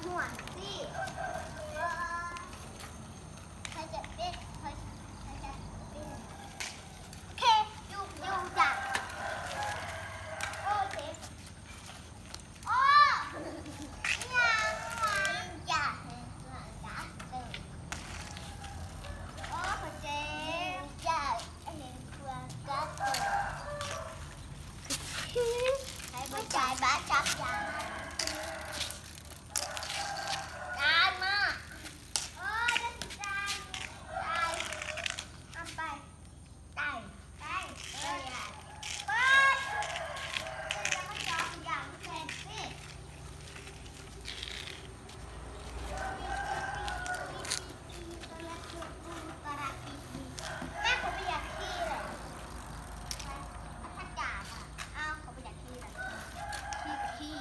ຫົວຊິ ເຂົາຈະເປັນ ເຂົາ ເຂົາຈະເປັນ ໂອເຄ ຢູ່ ຢູ່ຈ້ະ ໂອເຄ. ໂອ້ ອີຫຍັງຫວາ? ໂອ້ ເຈັບ ໃຫ້ບໍ່ຈ່າຍບາດຈັກຢ່າງ ຈ່າຍມາ ໂອ້ຍ ດຽວຊິຈ່າຍ ຈ່າຍ ເອົາໄປ. ໄດ້ ໄດ້ ເອີຍ ເອີຍ ເອີຍ ແລ້ວມັນຈະເອົາທຸກຢ່າງມາແທນຊິ ແມ່ ຂ້ອຍບໍ່ຢາກຂີ່ແລ້ວ ໄປ ອາກາດອະ ອ້າວ ຂ້ອຍບໍ່ຢາກຂີ່ແລ້ວ ຂີ່ກໍຂີ່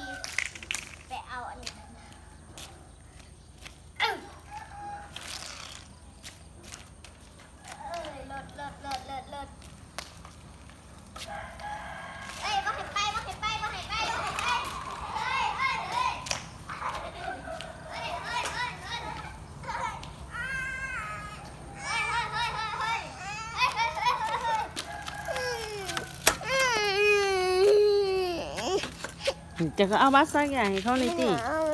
ໄປເອົາອັນນີ້. ເຈົ້າກໍເອົາບັດສັກຢາໃຫ້ເຂົານີ້ຕິ ເອົາ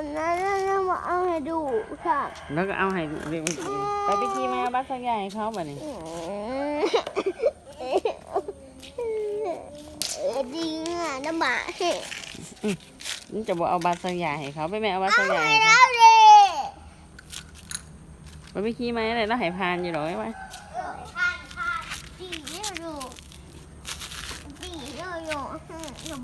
ເອົາໃຫ້ດູຊະ ແລ້ວກໍເອົາໃຫ້ ໄປ ໄປຂີ່ມາເອົາບັດສັກຢາໃຫ້ເຂົາບາດນີ້ ດີງານຳບາດ ອືມ ມັນຈະບໍ່ເອົາບັດສັກຢາໃຫ້ເຂົາ ໄປແມ່ເອົາບັດສັກຢາໃຫ້ເຂົາ ໄປ ໄປຂີ່ມາແລ້ວ ລາວໃຫ້ຜ່ານຢູ່ດອກ ໄປ.